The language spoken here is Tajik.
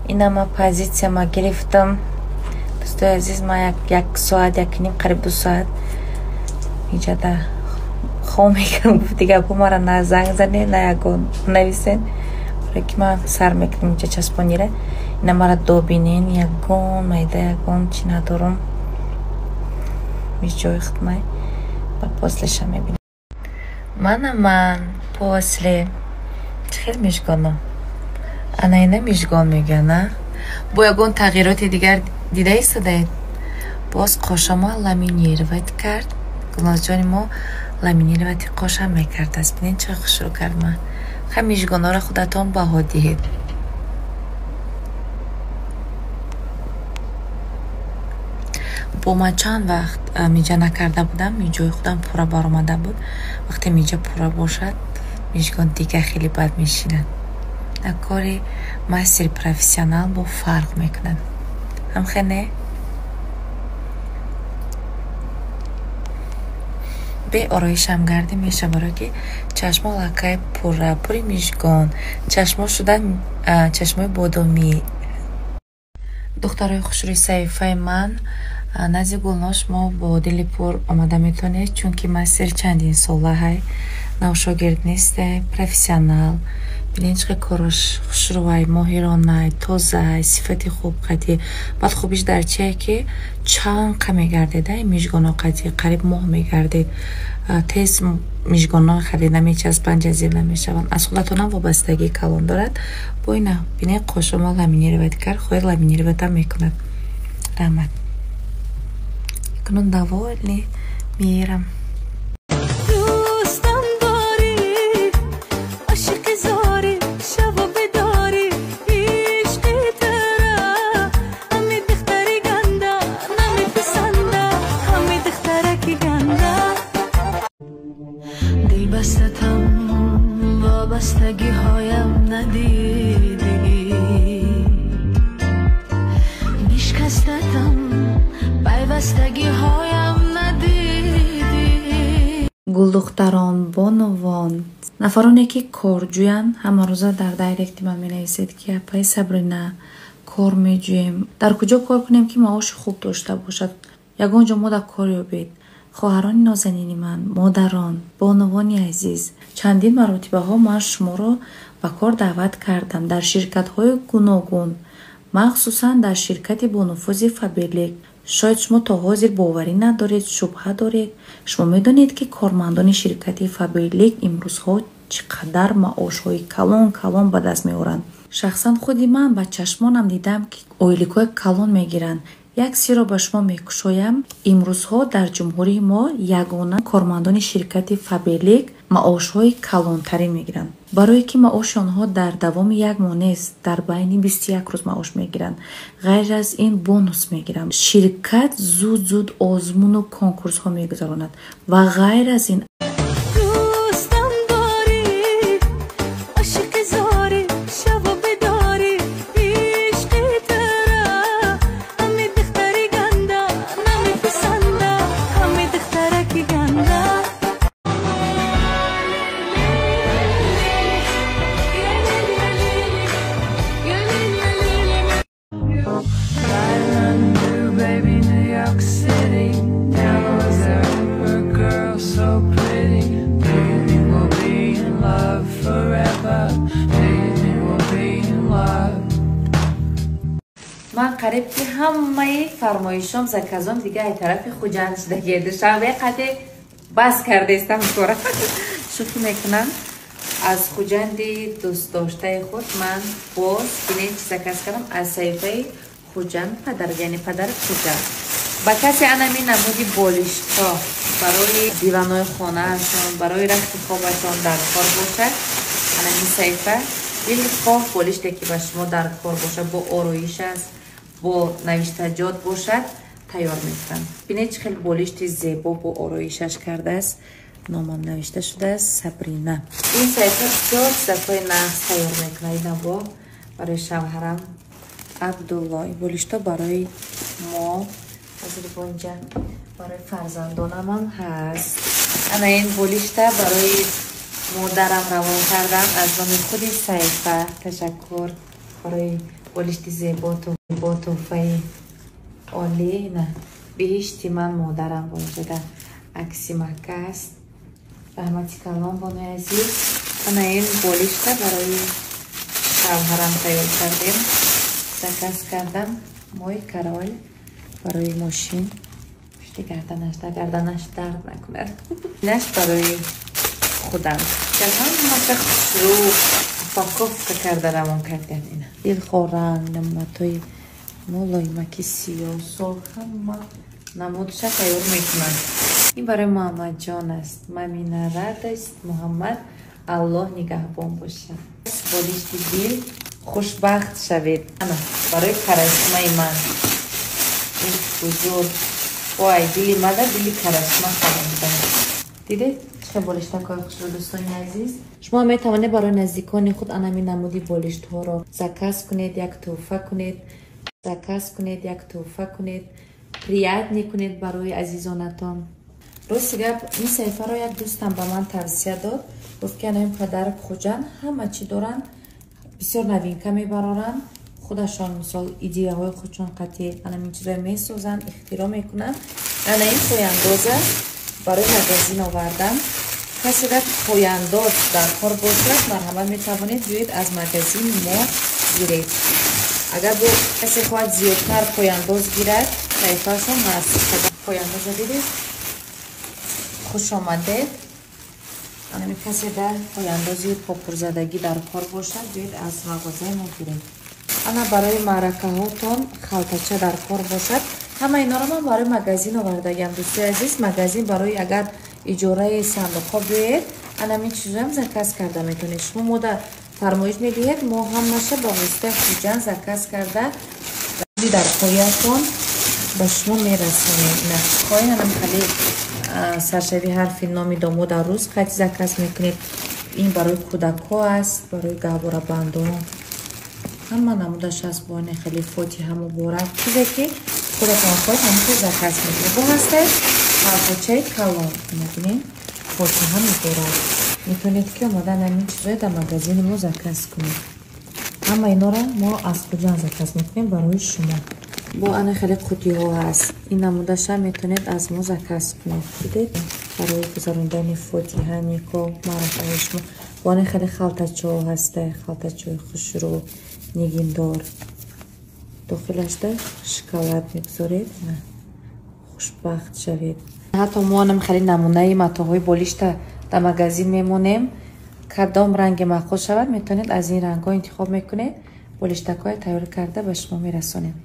Ина ма позитсия ма гирифтам. Дӯстои азиз, ма як соат, як ним, қариб 2 соат иҷада хом мекунам. Гуфти гапҳо мара на занг зане, на ягон нависен. Барое ки ман сар мекунам инҷа часпонира. Ина мара добинен, ягон майда, ягон чӣ надорам. Ҷои худмай ба послеша мебинем. Мана ман после чӣ хел мижгоно? Ана ина мижгон мегӯянд, а? Бо ягон тағйироти дигар дида истодаед? Боз қошамо ламинировать кард. Гулнозҷони мо ламинировать қошам мекардааст. Бинед чӣ хушрӯ кард ман. Ха, мижгонҳоро худатон баҳо диҳед. Бо ман чанд вақт миҷа накарда будам, миҷои худам пурра баромада буд. Вақте миҷа пурра бошад, мижгон дигар хеле бад мешинад. Кори мастери профессионал бо фарқ мекунад. Ҳамхе не? Бе ороишам гардӣ мешавад, барое ки чашмо лакай пурра, пури мижгон, чашмо шудан чашмои бодомӣ. Духтарои хушрӯи саҳифаи ман, назди Гулноз шумо бо дили пур омада метавонед, чунки мастер чандин солаҳай, навшогирд несте, профессионал. Бинед чӣ қадр корош хушрӯай, моҳиронай, тозаай, сифати хуб қатъӣ. Баъд хубиш дар чие ки чанд қа мегардед, ай мижгоно қатъӣ, қариб моҳ мегардед. Тез мижгоно харида намечаспанд, ҷазир намешаванд. Аз худатонам вобастагии калон дорад. Бо ина бинед қошомо ламинировать кард, хоҳед ламинироватам мекунад. Раҳмат. Акнун довольный мирам. Дӯстам дорӣ, ошиқи зорӣ, шабу бедорӣ, ишқи тара, ҳами духтари ганда, намеписанда, ҳами духтараки ганда. Дилбастатам, вобастагиҳоям надидӣ, бишкастатам, пайвастагиҳоям надидӣ. Гулдухтарон, бонувон, нафароне ки корҷӯянд, ҳамарӯза дар дайректи ман менависед ки апаи Сабрина, кор меҷӯем. Дар куҷо кор кунем ки маоши хуб дошта бошад? Ягон ҷо мо дар кор ёбед. Хоҳарони нозанини ман, модарон, бонувони азиз, чандин маротибаҳо ман шуморо ба кор даъват кардам дар ширкатҳои гуногун, махсусан дар ширкати бонуфузи Фаберлик. Шояд шумо то ҳозир боварӣ надоред, шубҳа доред. Шумо медонед ки кормандони ширкати Фаберлик имрӯзҳо чӣ қадар маошҳои калон калон ба даст меоранд. Шахсан худи ман ба чашмонам дидам ки ойликҳои калон мегиранд. Як сирро ба шумо мекушоям. Имрӯзҳо дар ҷумҳурии мо ягона кормандони ширкати Фаберлик маошҳои калонтарин мегиранд. Барое ки маоши онҳо дар давоми як моҳ нест, дар байни 21 рӯз маош мегиранд. Ғайр аз ин бонус мегиранд. Ширкат зуд-зуд озмуну конкурсҳо мегузаронад ва ғайр аз ин Дӯстам дорӣ, ошиқи зорӣ, шабу бедорӣ, ишқи тара, ҳами духтари ганда, намеписанда, ҳами духтараки ганда. Baby, New York City. Never was there a girl so pretty. Do you think we'll be in love forever? Do you think we'll be in love? Ман қариб ки ҳамаи фармоишом, заказом дига ай тарафи Хуҷанд шудагия. Душанбе қате бас кардаистам кора. Шӯхӣ мекунам. Аз Хуҷанди дӯстдоштаи худ ман боз бинед чӣ заказ кардам аз саҳифаи Хуҷанд падар, яъне падар Хуҷанд. Ба касе анами намуди болиштҳо барои диванҳои хонаашон, барои рахти хобашон дар кор бошад, анами саҳифа дилхоҳ болиште ки ба шумо дар кор бошад, бо ороиш аст, бо навиштаҷот бошад, тайёр мекунам. Бинед чӣ хел болишти зебо бо ороишаш кардааст. Номам навишта шудааст Сабрина. Ин саҳифа бисёр чизакҳои нағз тайёр мекунад. Ина бо барои шавҳарам Абдулло. Ин болишто барои мо, ҳозир бо инҷа барои фарзандонамам ҳаст. Ана ин болишта барои модарам равон кардам аз номи худи саҳифа. Ташаккур. Барои болишти зебо бо тӯҳфаи олӣ. На биҳишти ман модарам бошада, акси Макка аст. Раҳмати калон, бонои азиз. Ана ин болишта барои шавҳарам тайёр кардем, заказ кардам. Мой король, барои мошин, пушти гарданаш, дар гарданаш дард накунад. Инаш барои худам. Ҳамаша хушрӯ упаковка карда равон кардем. Ина дилхоранг, намунатҳои мулоимаки сиёҳ, сурх, ҳама намудша тайёр мекунанд. Ин барои Муҳаммадҷон аст. Мамина радость, Муҳаммад, Аллоҳ нигаҳбон бошад. Болишти дил, хушбахт шавед. Ана барои карашмаи ман, ин бузург. Вой, дили мада, дили карашма фаҳмида. Дидед, чӣ болиштакҳои хушрӯ? Дӯстони азиз, шумо метавонед барои наздикони худ анами намуди болиштҳоро заказ кунед, як тӯҳфа кунед, заказ кунед, як тӯҳфа кунед, приятный кунед барои азизонатон. Рости гап, ин саҳифаро як дӯстам ба ман тавсия дод. Гуфт, ки анаин Подарок Хуҷанд ҳама чӣ доранд, бисёр новинка мебароранд худашон, мисол, идеяҳои худшон қатъи анамин чизое месозанд, ихтироъ мекунанд. Ана ин пояндоза барои магазин овардам. Касе дар пояндоз дар кор бошад, марҳамат, метавонед биёед, аз магазин мо гиред. Агар бо касе хоҳад зиёдтар пояндоз гирад, саҳифаашон ҳаст. Пояндоза дидед? Хуш омадед. Анами касе дар пояндози попурзадагӣ дар кор бошад, биёед, аз мағозаи мо гиред. Ана барои маъракаҳотон халтача дар кор бошад, ҳама инҳоро ман барои магазин овардагиам. Дӯстои азиз, магазин барои агар иҷораи сандуқҳо биёед, анамин чизоям заказ карда метавонед. Шумо мода фармоиш медиҳед, мо ҳамаша ба воситаи Хуҷанд заказ карда дар поятон ба шумо мерасонем. Хоҳед, анам хеле саршави ҳарфи номи домода рӯз қайти заказ мекунед. Ин барои кӯдакҳо аст, барои гаҳворабандон, ҳама намудаш аст. Бо ин хеле фотиҳа муборак, чизе ки худатон хоҳед, ҳаминхел заказ мекунед. Бо ҳастай халтачаи калон, мебинед, фотиҳа муборак. Метавонед, ки омода ҳамин чизое дар магазини мо заказ кунед. Ҳама инора мо аз Хуҷанд заказ мекунем барои шумо. Бо ана хеле қутиҳо ҳаст, ин намудаша метавонед аз мо заказ кунед. Дидед, барои гузарондани фотиҳа, никоҳ, маъракаҳои шумо. Бо ана хеле халтачаҳо ҳаста, халтачаҳои хушрӯ, нигиндор. Дохилашда шоколад мегузоред, хушбахт шавед. Ҳатто мо анам хеле намунаи матоъҳои болишта дар магазин мемонем. Кадом ранге маъқул шавад, метавонед аз ин рангҳо интихоб мекунед, болиштакҳое тайёр карда ба шумо мерасонем.